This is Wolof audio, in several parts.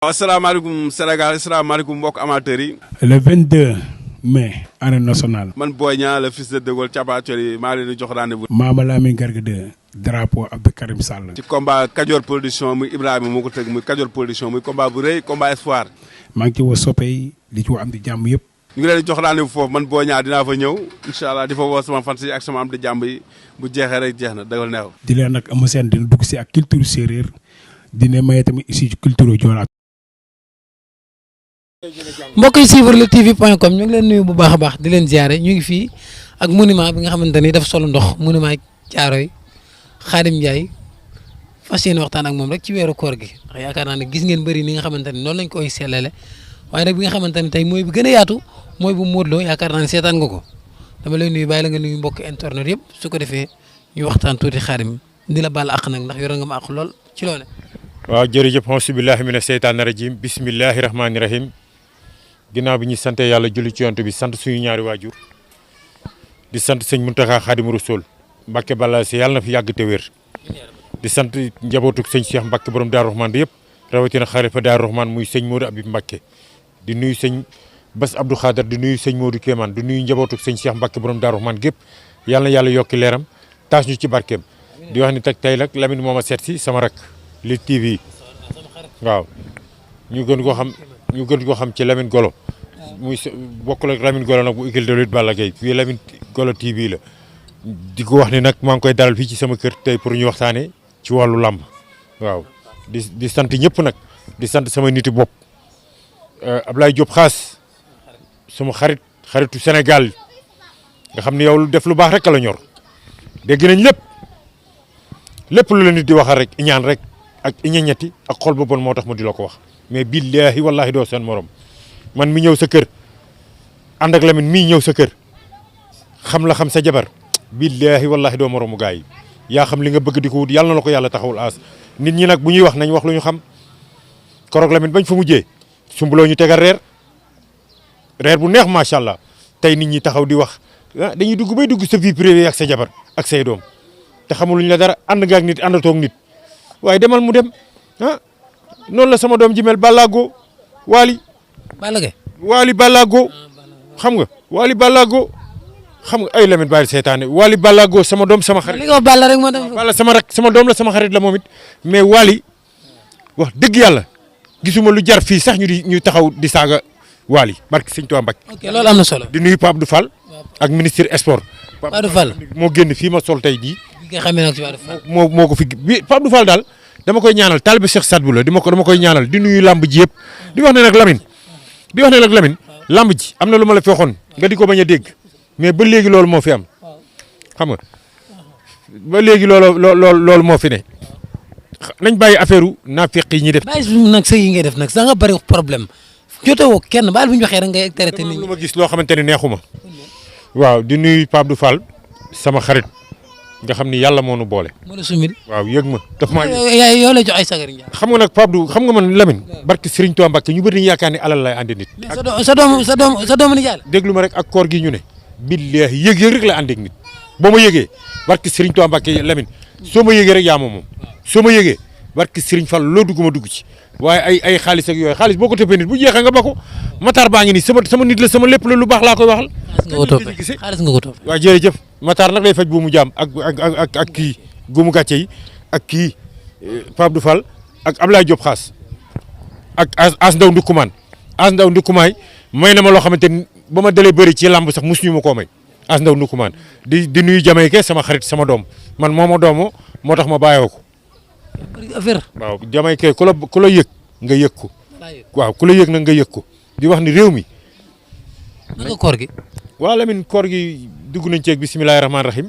asalaamaaleykum Sénégal asalaamaaleykum mbokk amateurs yi. le 22 mai arène nationale. man Boy Niang le fils de Gaulle Thiapathioly maa leen di jox rendez-vous. Mama Lamine Garga 2 drapeau Abdou Karim Sall. ci combat Kajoor production muy Ibrahima moo ko tëgg muy Kajoor production muy combat bu rëy combat espoir. maa ngi ci woo soppe yi di ci woo am di jàmm yëpp. ñu ngi leen di jox rendez-vous foofu man Boy Niang dinaa fa ñëw incha allah di fa woo sama fans yi ak sama am di jàmm yi bu jeexee rek jeex na dëggal neew. di leen nag am seen dina dugg si ak culture séeréer dina maye tamit ici ci culture Joola. mbokk yi suivre luttetv.com ñu ngi leen nuyu bu baax a baax di leen ziare ñu ngi fii ak monument bi nga xamante ni dafa solo ndox monument Caaroy Xaadim Ndiaye fas yéene waxtaan ak moom rek ci weeru koor gi ndax yaakaar naa ne gis ngeen bëri ni nga xamante ni noonu lañ koy sellale waaye nag bi nga xamante ni tey mooy bi gën a yaatu mooy bu Modou Lo yaakaar naa ne seetaan nga ko dama lay nuyu bàyyi la nga nuyu mbokk internet yëpp su ko defee ñu waxtaan tuuti Xaadim di la baal àq nag ndax yore nga ma àq lool ci loole waaw jërëjëf auzu billahi mina seytaani rajim bismillahi rahmaani rahim ginnaaw bi ñu sante yàlla julli ci yonent bi sant suñu ñaari waajur di sant sëñ Muntaxa Xaadimu Rasuul Mbàkke Balla si yàlla na fi yàgg te wér di sant njabootuk sëñ Cheikh Mbàkke borom Daaru Rahman bi yëpp rawatina xalifa Daaru Rahman muy sëñ Modou Abib Mbàkke di nuyu sëñ Bass Abdou Khadar di nuyu sëñ Modou Kéemaan di nuyu njabootuk sëñ Cheikh Mbàkke borom Daaru Rahman gépp yàlla na yàlla yokki leeram taas ñu ci barkeem di wax ni tey nag Lamine moo ma seet si sama rak Lutte TV waaw ñu gën koo xam ci Lamine Golo muy bokkul ak Lamine Golo nag bu écurie de lutte Balla Gaye fii Lamine Golo TV la di ko wax ni nag maa ngi koy dalal fii ci sama kër tey pour ñu waxtaanee ci wàllu làmb waaw di sant ñëpp nag di sant sama niti bopp Ablaye Diop Xaas sama xaritu Sénégal nga xam ne yow lu def lu baax rek la ñor dégg nañ lépp lu la nit di waxal rek iñaan rek ak iñañati ak xol bu bon moo tax ma di la ko wax mais billahi wallahi doo seen morom man mi ñëw sa kër ànd ak Lamine mii ñëw sa kër xam sa jabar billahi wallahi doo moromu gaa yi yaa xam li nga bëgg di ko wut yàlla na la ko yàlla taxawul aas nit ñi nag bu ñuy wax nañ wax lu ñu xam koroog Lamine bañ fa mujjee sumbuloo ñu tegal reer bu neex macha allah tey nit ñi taxaw di wax dañuy dugg sa vie privée ak sa jabar ak say doom te xamuluñ la dara ànd nga ak nit àndatoo ak nit waaye demal mu dem noonu la sama doom ji mel Ballago Waly Ballago xam nga Waly Ballago xam nga ay Lamine bàyyi seetaane Waly Ballago sama doom sama xarit. li nga wax Balla rek moo dem Balla sama doom la sama xarit la moom it mais Waly wax dëgg yàlla gisuma lu jar fii sax ñu taxaw di saaga Waly barke Sëñ Tuubaa Mbàkke. ok loolu am na solo. di nuyu Pape Abdou Fall ak ministre sport. Pape Abdou Fall moo génn fii ma sol tey jii. nga xamee nag ci Pape Abdou Fall moo ko fi bi Pape Abdou Fall daal dama koy ñaanal taalibe Cheikh Sadbou la dama koy ñaanal di nuyu lamb ji yëpp di wax ne nag Lamine lamb ji am na lu ma la fi waxoon nga di ko bañ a dégg mais ba léegi loolu moo fi am xam nga ba léegi loolu moo fi ne nañ bàyyi affaire naafeq yi ñuy def. bàyyi nag sëy yi ngay def nag sax nga bëri problème jotewoo kenn baal bu ñu waxee rek ngay traité nit ñi. lu ma gis loo xamante ne neexuma waaw di nuyu Pape Abdou Fall sama xarit nga xam ni yàlla moo nu boole. moo la sumil waaw yëg ma daf maa yoo lay jox ay sagari Ndiaye. xam nga nag Pape Abdou xam nga man Lamine barke Serigne Touba Mbacke ñu bëri nañu yaakaar ni alal lay andi nit. sa doom ni jaay la. déglu ma rek ak koor gi ñu ne. billahi yëg rek la àndeeg nit boo ma yëgee barke Serigne Touba Mbacke Lamine soo ma yëgee rek yaa moom soo ma yëgee barke Serigne Fall loo dugg ma dugg ci waaye ay xaalis ak yooyu xaalis boo ko toppee nit bu jeexee nga ba ko Matar baa ngi nii sama nit la sama lépp la lu baax laa koy waxal. xaalis nga ko toppee waaw jërëjëf Matar nag day faj bu mu jaam ak kii gumu gàcce yi ak kii Pape Abdou Fall ak Ablaye Diop Xaas ak As Ndaw Ndoukoumane may na ma loo xamante ni ba ma dalee bëri ci làmb sax mosuñu ma koo may As Ndaw Ndoukoumane di nuyu Jamaïque sama xarit sama doom man moo doomoo moo tax ma bàyyoo ko. waaw Jamaïque ku la yëg nga yëg ko waaw ku la yëg nag nga yëg ko di wax ni réew mi. naka koor gi. waaw Lamine koor gi dugg nañ ceeg bisimilahi rahmaani rahim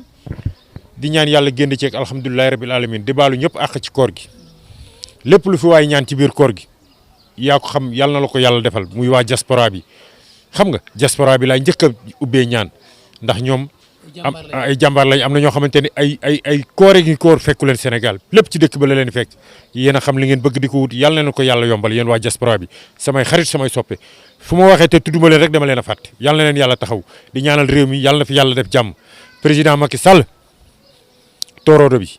di ñaan yàlla génn ceeg alhamdulilahi rabil alamin di baalu ñëpp àq ci koor gi lépp lu fi waay ñaan ci biir koor gi yaa ko xam yàlla na la ko yàlla defal muy waa diaspora bi xam nga diaspora bi laay njëkk a ubbee ñaan ndax ñoom ay jàmbaar lañ am na ñoo xamante ni ay koore gi koor fekku leen Sénégal lépp ci dëkk ba la leen fekk yéen a xam li ngeen bëgg di ko wut yàlla na ko yàlla yombal yéen waa diaspora bi samay xarit samay soppe fu ma waxee te tudduma leen rek dama leen a fàtte yàlla na leen yàlla taxaw di ñaanal réew mi yàlla na fi yàlla def jàmm président Macky Sall tooroodo bi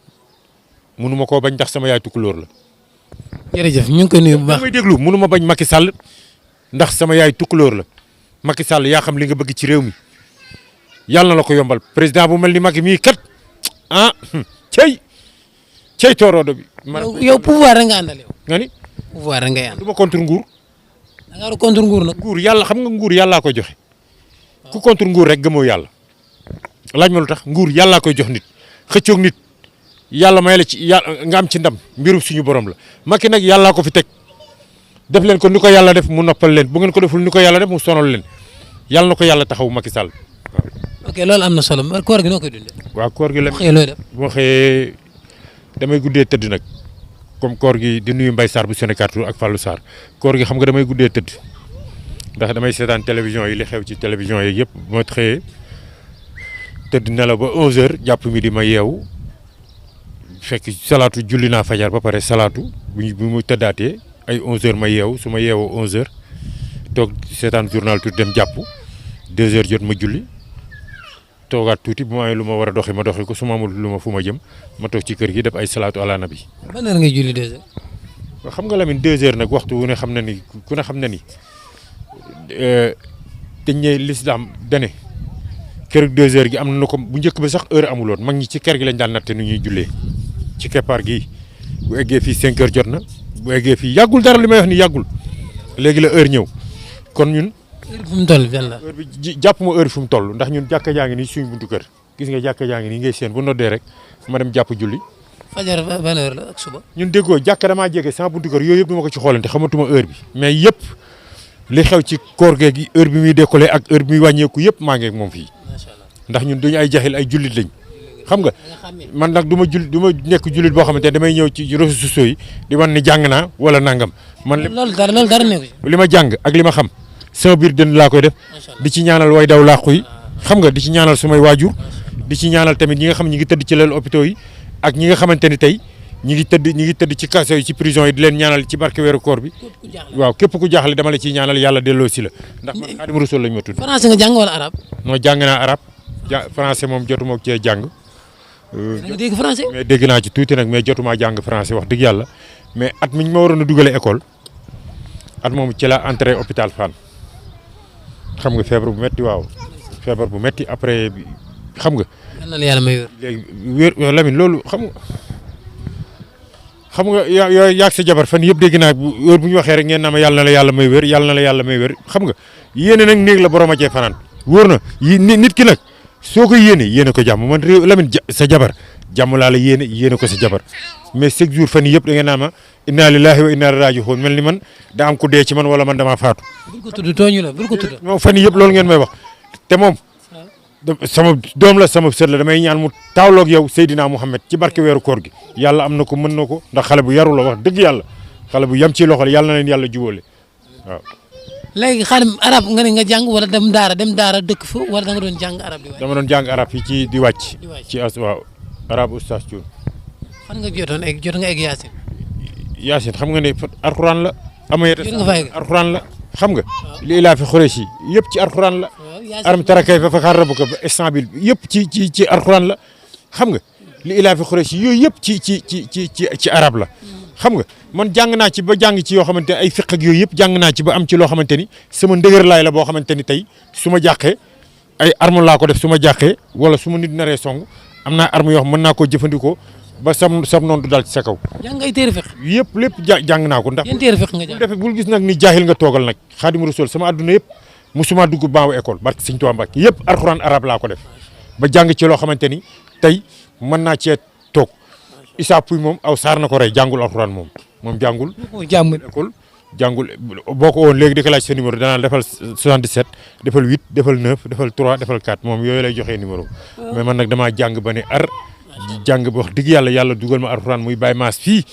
mënu ma koo bañ ndax sama yaay tukulóor la jërëjëf ñu ngi koy nuyu bu baax. may déglu mënu ma bañ Macky Sall ndax sama yaay tukkulóor la Macky Sall yaa xam li nga bëgg ci réew mi yàlla na la ko yombal président bu mel ni Macky mii kat ah cey tooroodo bi. yow pouvoir rek nga àndal yow. nga ni pouvoir rek ngay ànd. du ma contre nguur. da nga war a contre nguur nag. nguur yàlla xam nga nguur yàllaa koy joxe ku contre nguur rek gëmoo yàlla laaj ma lu tax nguur yàllaa koy jox nit xëccoog nit yàlla may la ci yàlla nga am ci ndam mbirum suñu borom la Macky nag yàllaa ko fi teg def leen ko ni ko yàlla def mu noppal leen bu ngeen ko deful ni ko yàlla def mu sonal leen yàlla na ko yàlla taxaw Macky Sall waaw. ok loolu am na solo koor gi noo koy dundee. waaw koor gi la xëy looy def. bu ma xëyee damay guddee tëdd nag comme koor gi di nuyu Mbaye Sarr bu Sénégal ak Fallou Sarr koor gi xam nga damay guddee tëdd ndax damay seetaan télévision yi li xew ci télévision yi yëpp bu ma xëyee tëdd nelaw ba 11h jàpp mi di ma yeewu fekk salaatu julli naa fajar ba pare salaatu bu mu tëddaatee ay 11h ma yeewu su ma yeewoo 11h toog seetaan journal tuuti dem jàpp 2h jot ma julli toogaat tuuti bu ma amee lu ma war a doxi ma doxi ko su ma amul lu ma fu ma jëm ma toog ci kër gi def ay salaatu ala nabi. ban heure ngay julli 2h. waaw xam nga Lamine 2h nag waxtu wu ne xam na ni ku ne xam na ni dañ ne l'islam dane kër 2h gi am na ko bu njëkk ba sax heure amuloon mag ñi ci kër gi lañ daan natte nu ñuy jullee ci keppaar gi bu eggee fii 5h jot na bu eggee fii yàggul dara li may wax ni yàggul léegi la heure ñëw kon ñun. heure bi fu mu toll benn la. heure bi jàpp ma heure fu mu toll ndax ñun jàkka jaa ngi nii suñu buntu kër gis nga jàkka jaa ngi nii ngay seen bu noddee rek ma dem jàpp julli. fajar ban heure la ak suba. ñun déggoo jàkka damaa jege sama buntu kër yooyu yëpp du ma ko ci xoolante xamatuma heure bi mais yëpp li xew ci koor gee gi heure bi muy décollé ak heure bi muy wàññeeku yëpp maa ngi ak moom fii ndax ñun duñu ay jaxil ay jullit lañ xam nga man nag du ma nekk jullit boo xamante ne damay ñëw ci réseaux sociaux yi di wan ni jàng naa wala nangam. man loolu dara nekku ci. li ma jàng ak li ma xam sama biir dënn laa koy def di ci ñaanal way daw làqu yi xam nga di ci ñaanal sumay waajur di ci ñaanal tamit ñi nga xam ñi ngi tëdd ci lal hôpitaux yi ak ñi nga xamante ni tey ñi ngi tëdd ci kaso yi ci prison yi di leen ñaanal ci barke weeru koor bi waaw képp ku jaaxle dama la ciy ñaanal yàlla delloo si la ndax man Xaadimu Rasuul lañ ma tudd. français nga jàng wala arabe. non jàng naa arabe français moom jotuma cee jàng. nga dégg français. mais dégg naa ci tuuti nag mais jotuma jàng français wax dëgg yàlla mais at mi ñu ma waroon a dugale école at moom ci la entré hôpital Fann xam nga feebar bu metti waaw feebar bu metti après xam nga. yal na la yàlla may wér. léegi wér Lamine loolu xam nga yaa yaag sa jabar fan yëpp dégg naa heure bu ñu waxee rek ngeen naa ma yàlla na la yàlla may wér yàlla na la yàlla may wér xam nga yéene nag néeg la borom a cee fanaan wóor na nit ki nag soo ko yéene ko jàmm man réew Lamine sa jabar jàmm laa la yéene ko sa jabar mais chaque jour fan yëpp da ngeen naa ma inna lillahi wa inna ilayhi raji'un mel ni man daa am ku dee ci man wala man damaa faatu. bul ko tudd tooñu la bul ko tudd. non fan yëpp loolu ngeen may wax te moom sama doom la sama sër la damay ñaan mu taawloog yow Seydina Mouhamed ci barke weeru koor gi yàlla am na ko mën na ko ndax xale bu yaru la wax dëgg yàlla xale bu yam ci loxo yàlla na leen yàlla jubóole waaw. léegi Xaadim arab nga ne nga jàng wala dem daara dëkk fa wala da nga doon jàng arab di wàcc. dama doon jàng arab fii ci di wàcc. ci waaw arab oustaz Thioune. fan nga jot nga egg Yaasin. Yaasin xam nga ne alxuraan la. jot nga fa egg alxuraan la xam nga. li ilaa fi Xuraysh yëpp ci alxuraan la. aram tara kayfa fa xarrabuka instant bi yëpp ci alxuraan la xam nga li ilaa fi Xuraysh yooyu yëpp ci arab la xam nga man jàng naa ci ba jàng ci yoo xamante ne ay fiq ak yooyu yëpp jàng naa ci ba am ci loo xamante ni sama ndëgër laay la boo xamante ni tey su ma jàqee ay arme laa ko def su ma jàqee wala su ma nit naree song am naa arme yoo xam mën naa koo jëfandikoo ba sam noonu du dal ci sa kaw. jàng ay téere fiq. yëpp lépp jàng naa ko ndax. yan téere fiq nga jàng bul gis nag ni jaahil nga toogal nag Xaadimu Rasuul sama adduna yëpp musuma dugg baawu école barke Sëñ Tuubaa Mbàkke yëpp alxuraan arab laa ko def ba jàng ci loo xamante ni tey mën naa cee toog Issa Pouye moom aw saar na ko rey jàngul alxuraan moom jàngul. école jàngul boo ko woon léegi di ko laaj sa numéro danaa defal 77 defal 8 defal 9 defal 3 defal 4 moom yooyu lay joxee numéro mais man nag damaa jàng ba ne jàng ba wax dëgg yàlla dugal ma alxuraan muy Baye Mass fii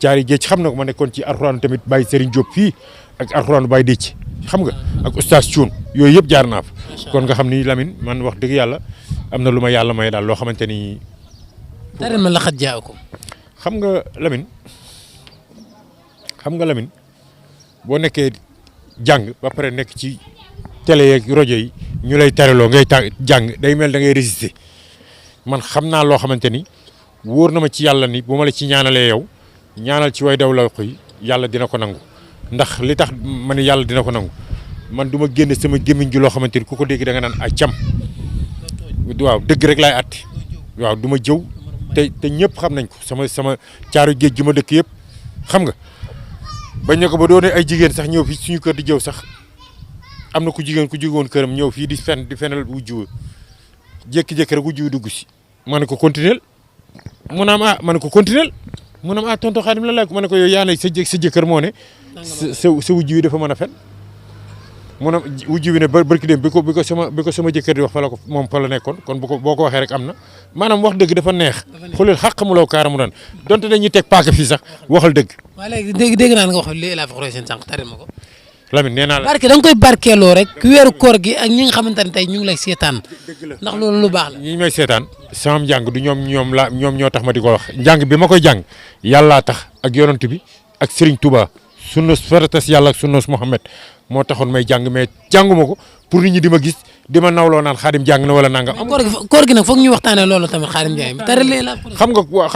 caari géej xam na ko ma nekkoon ci alxuraan tamit Baye Serigne Diop fii ak alxuraan Baye Décc xam nga ak oustaz Thioune yooyu yëpp jaar naa fa kon nga xam ni Lamine man wax dëgg yàlla am na lu ma yàlla may daal loo xamante ni. dara ma laxat jaaw ko. xam nga Lamine boo nekkee jàng ba pare nekk ci télé yeeg rajo yi ñu lay tareloo ngay jàng day mel da ngay résister man xam naa loo xamante ni wóor na ma ci yàlla ni bu ma la ci ñaanalee yow ñaanal ci way daw la yi yàlla dina ko nangu ndax li tax ma ne yàlla dina ko nangu man du ma génne sama gémmiñ ji loo xamante ni ku ko dégg da nga naan ay cam waaw dëgg rek laay atti waaw du ma jëw te ñëpp xam nañ ko sama caaru géej gi ma dëkk yëpp xam nga bañ ne ko ba doone ay jigéen sax ñëw fii suñu kër di jëw sax am na ku jigéen ku jógoon këram ñëw fii di fenal wujju jékki-jékki rek wujju dugg si ma ne ko continuer mu naam ma ne ko continuer mu naam tonton Khadim la laaj ko ma ne ko yow yaa ne sa jëkkër moo ne sa wujju wi dafa mën a fen mu naam wujju wi ne barki dem bi ko sama jëkkër di wax fa la ko moom fa la nekkoon kon boo ko waxee rek am na maanaam wax dëgg dafa neex xoolal xàq mu law kaaramu daan donte dañuy teg paaka fii sax waxal dëgg. waaw léegi dégg naa nga wax lii laa fi xoroy seen sànq tarit ma ko. Lamine nee naa la barke da nga koy barkeeloo rek weeru koor gi ak ñi nga xamante ne tey ñu ngi lay seetaan ndax loolu lu baax la. ñi may seetaan sama njàng du ñoom ñoo tax ma di ko wax njàng bi ma koy jàng yàllaa tax ak yonent bi ak Serigne Touba sunnas faratas yàlla ak sunnas Muhammad moo taxoon may jàng mais jànguma ko pour nit ñi di ma gis di ma nawloo naan Khadim jàng na wala nangam. koor gi nag foog ñu waxtaanee loolu tamit Khadim Ndiaye tari lee la. xam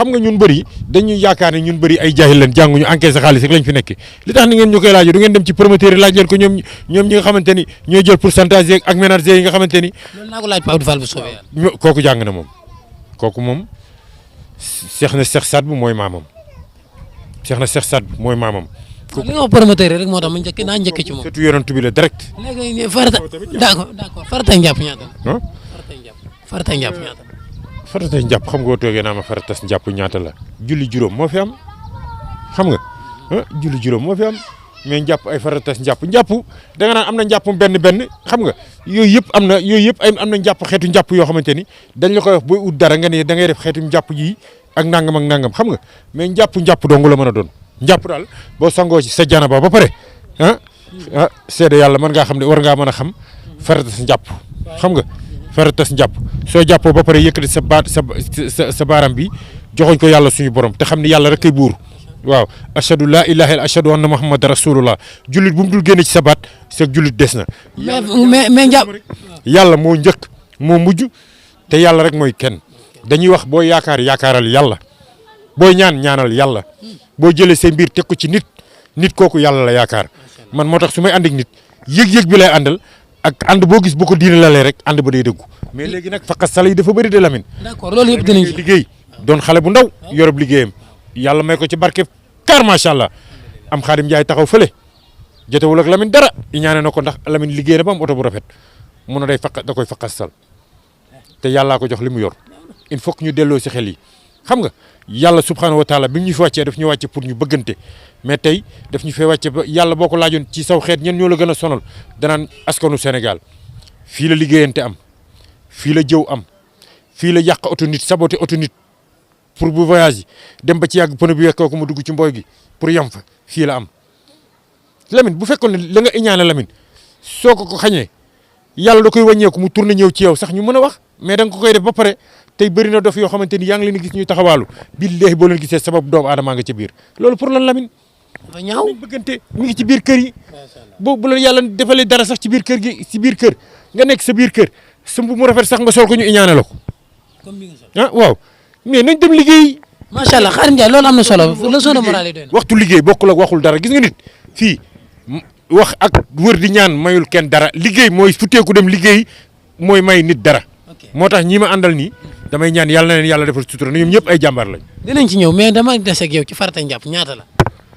nga ñun bëri dañuy yaakaar ne ñun bëri ay jaahil leen jànguñu encaissé xaalis rek lañ fi nekk li tax ni ngeen ñu koy laajee du ngeen dem ci promoteur yi laaj leen ko ñoom ñi nga xamante ni ñooy jël pourcentage yeeg ak ménager yi nga xamante ni. loolu naa ko laaj Pape Abdou Fall bu soobee yàlla. kooku jàng na moom kooku moom Cheikh Saad bu mooy maamam Cheikh Saad bu mooy maamam. li nga wax promoteur yi rek moo tax ma njëkk ci moom. surtout yonent bi la direct. léegi farata d'accord farata njàpp ñaata la. farata njàpp ñaata la. farata njàpp xam nga boo toogee naa ma farata njàpp ñaata la julli juróom moo fi am xam nga julli juróom moo fi am mais njàpp ay farata njàpp da nga naan am na njàpp benn xam nga yooyu yëpp am na njàpp xeetu njàpp yoo xamante ni dañ la koy wax booy ut dara nga ne da ngay def xeetu njàpp ji ak nangam xam nga mais njàpp dong la mën a doon. njàpp daal boo sangoo ci sa janaba ba pare seede yàlla mën ngaa xam ne war ngaa mën a xam faratas njàpp xam nga faratas njàpp soo jàppoo ba pare yëkkati sa baaram bi joxoñ ko yàlla suñu borom te xam ne yàlla rek kay buur waaw ashadu laa ilaha illa ashadu anna muhammad rasulullah jullit bu mu dul génne ci sa baat sa jullit des na. mais njàpp yàlla moo njëkk moo mujj te yàlla rek mooy kenn dañuy wax boo yaakaaral yàlla booy ñaanal yàlla. boo jëlee say mbir teg ko ci nit kooku yàlla la yaakaar man moo tax su may ànd ak nit yëg-yëg bi lay àndal ak ànd boo gis bu ko diine lalee rek ànd ba day dëggu mais léegi nag faqat sala yi dafa bëri de Lamine. d'accord loolu yëpp dinañ liggéey doon xale bu ndaw yorob liggéeyam yàlla may ko ci barke car macha allah am Khadim Ndiaye taxaw fële jotewul ak Lamine dara ñaane na ko ndax Lamine liggéey na ba am oto bu rafet mun na da koy faqat sal te yàllaa ko jox li mu yor il faut que ñu delloo si xel yi xam nga yàlla subhanahu wa taala bi mu ñu fi wàccee daf ñu wàcce pour ñu bëggante mais tey daf ñu fee wàcce ba yàlla boo ko laajoon ci saw xeet ñen ñoo la gën a sonal danaan askanu Sénégal fii la liggéeyante am fii la jëw am fii la yàq oto nit saboté oto nit pour bu voyage yi dem ba ci yàgg pneu bi wekkoo ko mu dugg ci mbooy gi pour yem fa fii la am Lamine bu fekkoon ne la nga iñaane Lamine soo ko xañee yàlla da koy wàññeeku mu tourné ñëw ci yow sax ñu mën a wax mais da nga ko koy def ba pare tey bëri na dof yoo xamante ni yaa ngi leen gis ñuy taxawaalu billahi boo leen gisee sabab doomu aadama nga ci biir loolu pour lan Lamine. dafa ñaaw bëggante mi ngi ci biir kër yi. bu la yàlla defalee dara sax ci biir kër gi ci biir kër nga nekk sa biir kër sumb mu rafet sax nga sol ko ñu iñaane la ko. Waaw mais nañ dem liggéey. macha allah Khadim Ndiaye loolu am na solo leçon de morale yi doy na. waxtu liggéey bokkul ak waxul dara gis nga nit fii wax ak wër di ñaan mayul kenn dara liggéey mooy futteeku dem liggéey mooy may nit dara. moo tax ñi ma àndal nii damay ñaan yàlla na leen yàlla defal sutura ñoom ñëpp ay jàmbaar lañ. dinañ ci ñëw mais dama des ak yow ci farata njàpp ñaata la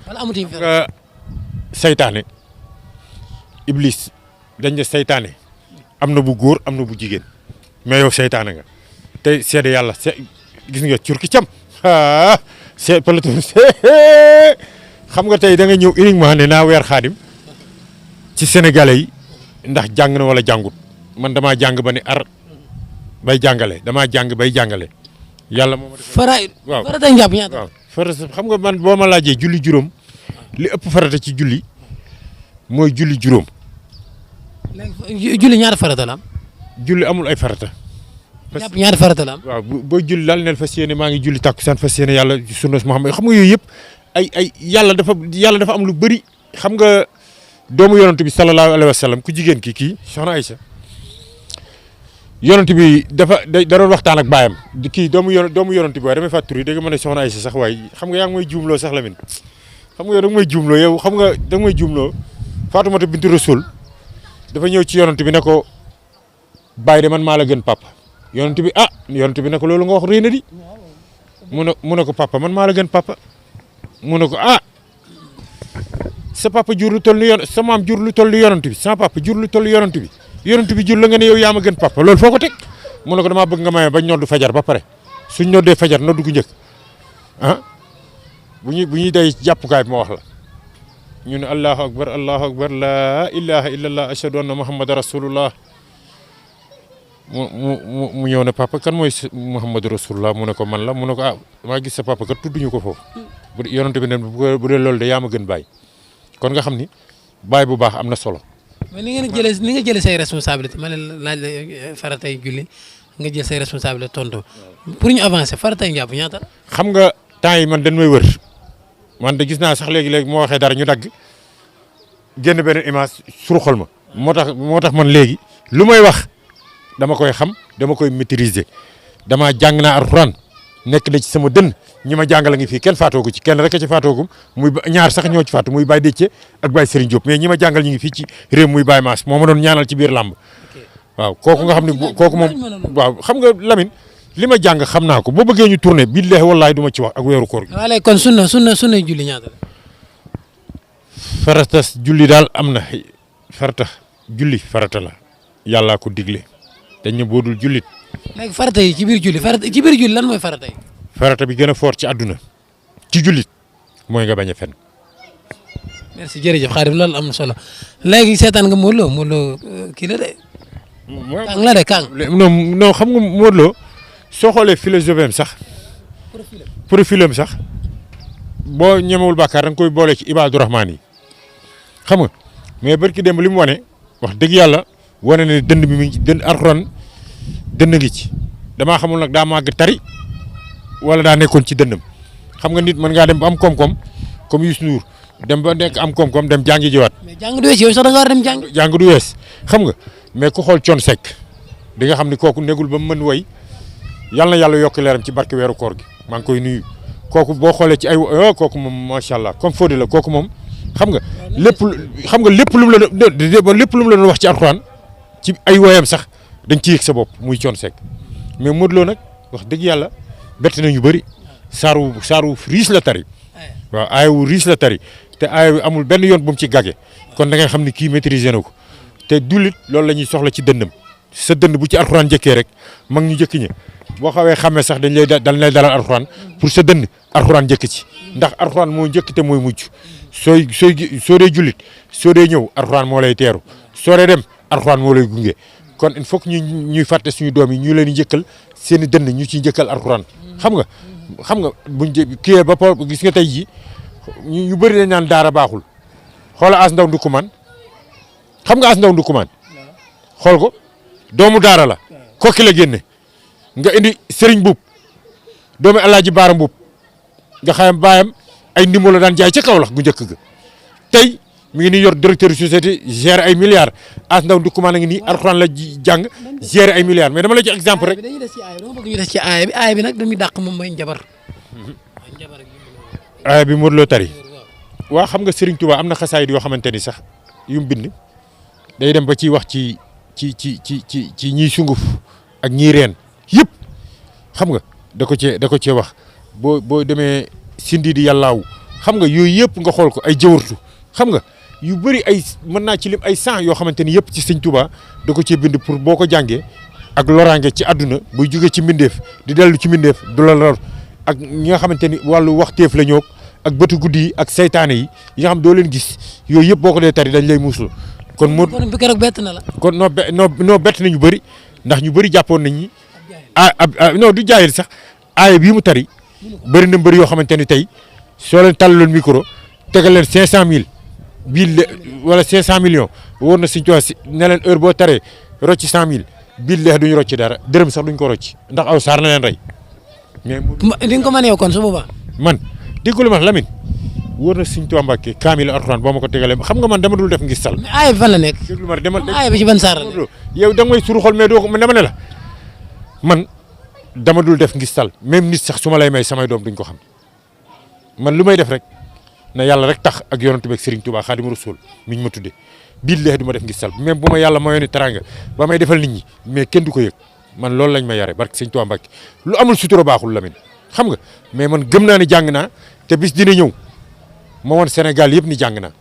wala amuti saytaane iblis dañ ne saytaane am na bu góor am na bu jigéen mais yow saytaane nga tey seede yàlla gis nga curki cam xam nga tey da nga ñëw uniquement ne naa weer Khadim ci sénégalais yi ndax jàng na wala jàngut man damaa jàng ba ne ar bay jàngale damaa jàng bay jàngale yàlla moo ma def waaw farata njàpp ñaata waaw farata xam nga man boo ma laajee julli juróom li ëpp farata ci julli mooy julli juróom. léegi julli ñaata farata la am. julli amul ay farata. ñàpp ñaata farata la am. waaw boo julli daal neel fas yéene maa ngi julli takkusaan fas yéene yàlla sunna Muhammad xam nga yooyu yëpp ay yàlla dafa am lu bëri xam nga doomu yonent bi sallallahu alayhi wa sallam ku jigéen kii soxna Aïcha yonent bi da doon waxtaan ak baayam kii doomu yonent bi waaye damay fàttali dégg nga mën a soxna Aïcha sax waaye xam nga yaa ngi may juumloo sax Lamine xam nga da nga may juumloo yow xam nga da nga may juumloo Faatumata bintu Rasul dafa ñëw ci yonent bi ne ko bàyyi de man maa la gën papa yonent bi ne ko loolu nga wax rëy na di mu ne ko papa man maa la gën papa mu ne ko sa papa jur lu toll ni sa maam jur lu toll ni yonent bi sama papa jur lu toll ni yonent bi jur la nga ne yow yaa ma gën papa loolu foo ko teg mu ne ko damaa bëgg nga maye bañ noddu fajar ba pare suñ noddee fajar noddu gu njëkk bu ñuy day jàppukaay bi ma wax la ñu ne allahu akbar laa ilaha illallah ashhadu anna muhammad rasulullah mu ñëw ne papa kan mooy muhammad rasulullah mu ne ko man la mu ne ko maa gis sa papa kat tudduñu ko foofu bu yonent bi ne bu dee loolu de yaa ma gën baay kon nga xam ni baay bu baax am na solo. mais ni nga jëlee say responsabilité ma ne laaj la faratay julli nga jël say responsabilité tontu pour ñu avancer faratay njàpp ñaata. xam nga temps yi man dañ may wër man de gis naa sax léegi moo waxee dara ñu dagg génn benn image suruxal ma. moo tax man léegi lu may wax dama koy xam dama koy maîtriser dama jàng naa alxuraan nekk na ci sama dënn ñi ma jàngal a ngi fii kenn faatoogu ci kenn rek a ci faatoogum muy ñaar sax ñoo ci faatu muy Baye Déthié ak Baye Serigne Diop mais ñi ma jàngal ñu ngi fii ci réew muy Baye Mass moo ma doon ñaanal ci biir làmb waaw kooku nga xam ne kooku moom waaw xam nga Lamine li ma jàng xam naa ko boo bëggee ñu tourné billahi wallahi du ma ci wax ak weeru koor gi. waaw léegi kon sunna julli ñaata la. farata julli daal am na farata la yàllaa ko digle dañ ne boo dul jullit. léegi farata yi ci biir julli lan mooy farata yi. farata bi gën a fort ci àdduna ci jullit mooy nga bañ a fen. merci jërëjëf Khadim loolu am na solo léegi seetaan nga Modou Lo kii la de. kàng la de kàng. non xam nga Modou Lo soo xoolee philosophie am sax. profil am sax boo ñemewul bàkkaar da nga koy boole ci Ibadu Rahman yi xam nga mais barki démb li mu wane wax dëgg yàlla wane ne dënd bi mi ngi ci dënd Alxuraan dënd ngi ci damaa xamul nag daa màgg tari wala daa nekkoon ci dëndam xam nga nit mën ngaa dem ba am koom-koom comme Youssou Ndour dem ba nekk am koom-koom dem jàngi jiwaat. mais jàng du wees yow sax da nga war a dem jàng. jàng du wees xam nga mais ku xool Thione Seck di nga xam ni kooku negul ba mu mën woy yal na yàlla yokk leeram ci barke weeru koor gi maa ngi koy nuyu kooku boo xoolee ci ay kooku moom macha allah comme Fodé la kooku moom xam nga lépp lu mu la doon wax ci Alxuraan ci ay woyam sax dañ ci yëg sa bopp muy Thione Seck mais Modou Lo nag wax dëgg yàlla bett nañu bëri saaru riis la tari waaw aayawu riis la tari te aaya amul benn yoon bu mu ci gàggee kon da ngay xam ni kii maîtriser na ko te dullit loolu la ñuy soxla ci dëndam sa dënd bu ci Alxuraan njëkkee rek mag ñu njëkk ñi boo xawee xamee sax dañ lay dalal Alxuraan pour sa dënd Alxuraan njëkk ci ndax Alxuraan moo njëkk te mooy mujj soo dee jullit soo dee ñëw Alxuraan moo lay teeru soo dee dem Alxuraan moo lay gunge kon il faut que ñuy fàtte suñu doom yi ñu leen di njëkkal seen i dënd ñu ciy njëkkal Alxuraan xam nga buñ kii ba gis nga tey jii ñu bëri dañ naan daara baaxul xoola as ndaw ndukumaan xam nga as ndaw ndukumaan xool ko doomu daara la kokki la génne nga indi Serigne Boub doomu Alaaji Baara Boub nga xam baayam ay ndimbo la daan jaay ca Kaolack gu njëkk ga tey mi ngi nii yor directeur société gérer ay milliards as ndaw ndukumaan a ngi nii Alxuraan la jàng gérer ay milliards mais dama la jox exemple rek. dañuy des ci aaya dama bëgg ñu des ci aaya bi nag dañuy dàq moom mooy njabar. aaya bi Modou Lo tari waa xam nga Serigne Touba am na xasaayid yoo xamante ni sax yu mu bind day dem ba ciy wax ci ñiy sunguf ak ñiy reen yëpp xam nga da ko cee wax boo demee sindi di yàllaaw xam nga yooyu yëpp nga xool ko ay jëwartu xam nga yu bëri ay mën naa ci lim ay 100 yoo xamante ni yëpp ci Serigne Touba da ko cee bind pour boo ko jàngee ak loraange ci àdduna buy jóge ci mbindeef di dellu ci mbindeef du la lor ak ñi nga xamante ni wàllu waxteef la ñoo ak bëtu guddi yi ak saytaane yi nga xam doo leen gis yooyu yëpp boo ko dee tari dañ lay muuslu kon moo bi keroog bett na la. kon noo bett nañu bëri ndax ñu bëri jàppoon nañ ni non du jaayil sax aaya bii mu tari bëri na mbëri yoo xamante ni tey soo leen tàllaloon micro tegal leen 500000 bii wala 500 millions wóor na suñ toog si ne leen heure boo taree rocci 100000 bii leex duñu rocci dara dërëm sax duñ ko rocci ndax aw saar na leen rey. mais di nga ko mën yow kon su boobaa. man déglu ma Lamine wóor na suñ Tuubaa Mbàkke kaamil Alxuraan boo ma ko tegalee xam nga man dama dul def ngir sal. mais aaya bi fan la nekk. déglu ma demal aaya bi ci ban saar la nekk. yow da nga may suru xol mais doo ko dama ne la man dama dul def ngir sal même nit sax su ma lay may samay doom duñ ko xam man lu may def rek na yàlla rek tax ak yonent bi ak Serigne Touba Xaadimu Rasuul mi ñu ma tudde billahi du ma def ngir sal même bu ma yàlla mayoon ni teranga ba may defal nit ñi mais kenn du ko yëg man loolu lañ ma yare barke Serigne Touba Mbacke lu amul sutura baaxul Lamine xam nga mais man gëm naa ni jàng naa te bis dina ñëw ma woon Sénégal yëpp ni jàng naa.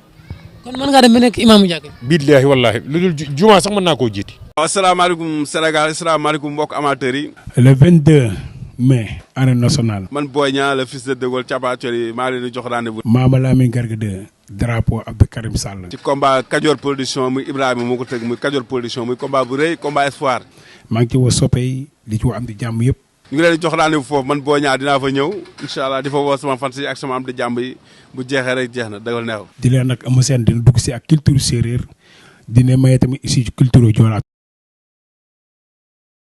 kon mën ngaa dem ba nekk imaamu jàkk. billahi wallahi lu dul juma sax mën naa koo jiiti. waaw asalaamaaleykum Sénégal asalaamaaleykum mbokk amateurs yi. le 22 mai arène nationale. man Boy Niang le fils de Gaulle Thiapathioly maa leen di jox rendez-vous. Mama Lamine Garga 2 drapeau Abdou Karim Sall. ci combat Kajoor production muy Ibrahima moo ko tëgg muy Kajoor production muy combat bu rëy combat espoir. maa ngi ci woo soppe yi di ci woo am di jàmm yëpp. ñu ngi leen di jox rendez-vous foofu man Boy Niang dinaa fa ñëw incha allah di fa woo sama fans yi ak sama am di jàmm yi bu jeexee rek jeex na dëggal neex. di leen nag am seen dina dugg si ak culture séeréer dina maye tamit ici ci culture Joola.